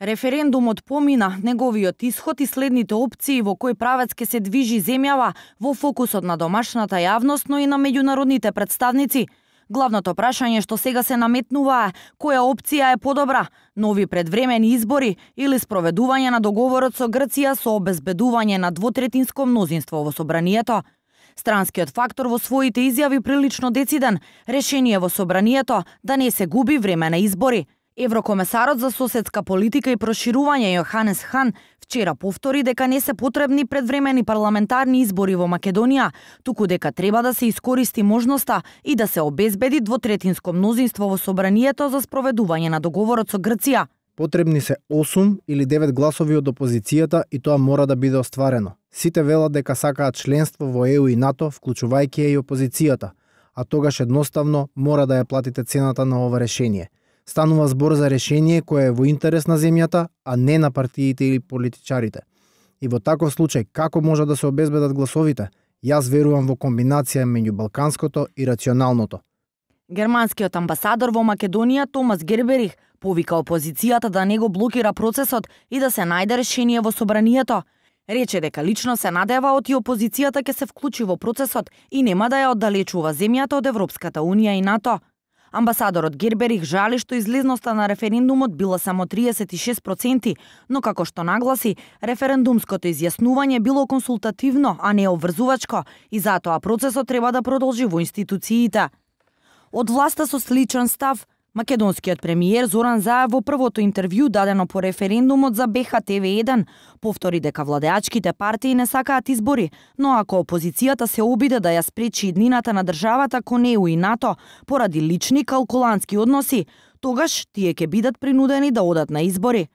Референдумот помина, неговиот исход и следните опции во кој правец ке се движи земјава во фокусот на домашната јавност, но и на меѓународните представници. Главното прашање што сега се наметнува е која опција е подобра: нови предвремени избори или спроведување на договорот со Грција со обезбедување на двотретинско мнозинство во собранието. Странскиот фактор во своите изјави прилично дециден: решение во собранието да не се губи време на избори. Еврокомесарот за соседска политика и проширување Јоханес Хан вчера повтори дека не се потребни предвремени парламентарни избори во Македонија, туку дека треба да се искористи можноста и да се обезбеди двотретинско мнозинство во собранието за спроведување на договорот со Грција. Потребни се 8 или 9 гласови од опозицијата и тоа мора да биде остварено. Сите велат дека сакаат членство во ЕУ и НАТО, вклучувајќи и опозицијата, а тогаш едноставно мора да ја платите цената на ова решение. Станува збор за решение кое е во интерес на земјата, а не на партиите или политичарите. И во таков случај, како може да се обезбедат гласовите? Јас верувам во комбинација меѓу балканското и рационалното. Германскиот амбасадор во Македонија Томас Герберих повика опозицијата да не го блокира процесот и да се најде решение во собранието. Рече дека лично се надева и опозицијата ќе се вклучи во процесот и нема да ја оддалечува земјата од Европската унија и НАТО. Амбасадорот Герберих жали што излезноста на референдумот била само 36%, но како што нагласи, референдумското изјаснување било консултативно, а не обврзувачко, и затоа процесот треба да продолжи во институциите. Од власта со сличен став, македонскиот премиер Зоран Заев во првото интервју дадено по референдумот за БХТV1 повтори дека владеачките партии не сакаат избори, но ако опозицијата се обиде да ја спречи иднината на државата кон ЕУ и НАТО поради лични калкулантски односи, тогаш тие ќе бидат принудени да одат на избори.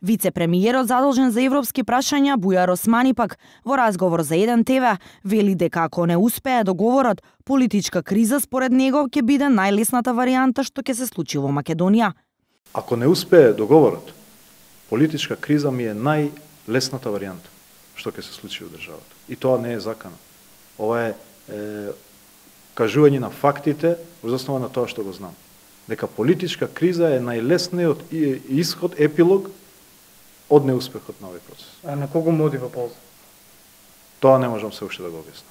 Вице-премиерот задолжен за европски прашања Бујар Османи пак во разговор за 1 ТВ вели дека ако не успее договорот, политичка криза според него ќе биде најлесната варијанта што ќе се случи во Македонија. Ако не успее договорот, политичка криза ми е најлесната варијанта што ќе се случи во државата. И тоа не е закана. Ова е кажување на фактите во основа на тоа што го знам. Дека политичка криза е најлесниот исход, епилог од неуспехот на овој процес. А на кого му оди во полза? Тоа не можам се уште да го објаснам.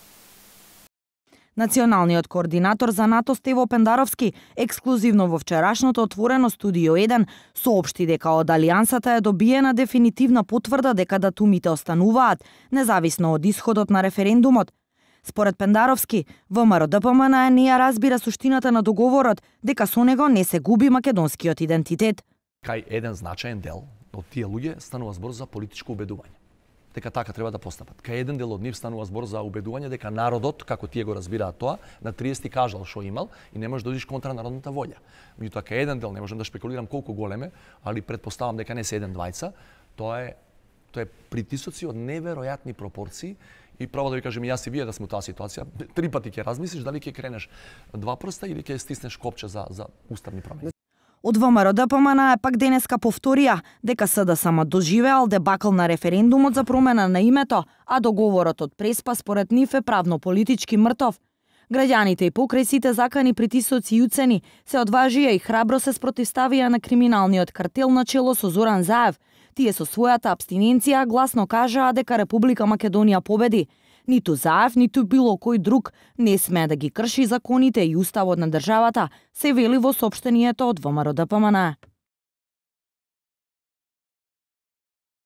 Националниот координатор за НАТО Стево Пендаровски ексклузивно во вчерашното отворено Студио 1 соопшти дека од Алијансата е добиена дефинитивна потврда дека датумите остануваат, независно од исходот на референдумот. Според Пендаровски, ВМРО-ДПМН не ја разбира суштината на договорот, дека со него не се губи македонскиот идентитет. Кај еден значаен дел од тие луѓе станува збор за политичко убедување. Дека така треба да постапат. Кај еден дел од нив станува збор за убедување дека народот, како тие го разбираат тоа, на 30 кажал што имал и не можеш да одиш контра народната волја. Меѓутоа кај еден дел, не можам да шпекулирам колку големе, али претпоставам дека не се еден-двајца, тоа е притисоци од неверојатни пропорции. И право да ви кажем, јас и вие да сме таа ситуација, 3 пати ќе размислиш дали ќе кренеш 2 прста или ќе стиснеш копче за уставни промени. Од ВМРО-ДПМН пак денеска повторија дека СДСМ доживеал дебакл на референдумот за промена на името, а договорот од Преспа според нив е правно-политички мртов. Граѓаните и покрај сите закани, притисоци и уцени се одважија и храбро се спротивставија на криминалниот картел на чело со Зоран Заев. Тие со својата апстиненција гласно кажаа дека Република Македонија победи. Ниту Заев, ниту било кој друг не смее да ги крши законите и уставот на државата, се вели во соопштението од ВМРО-ДПМН.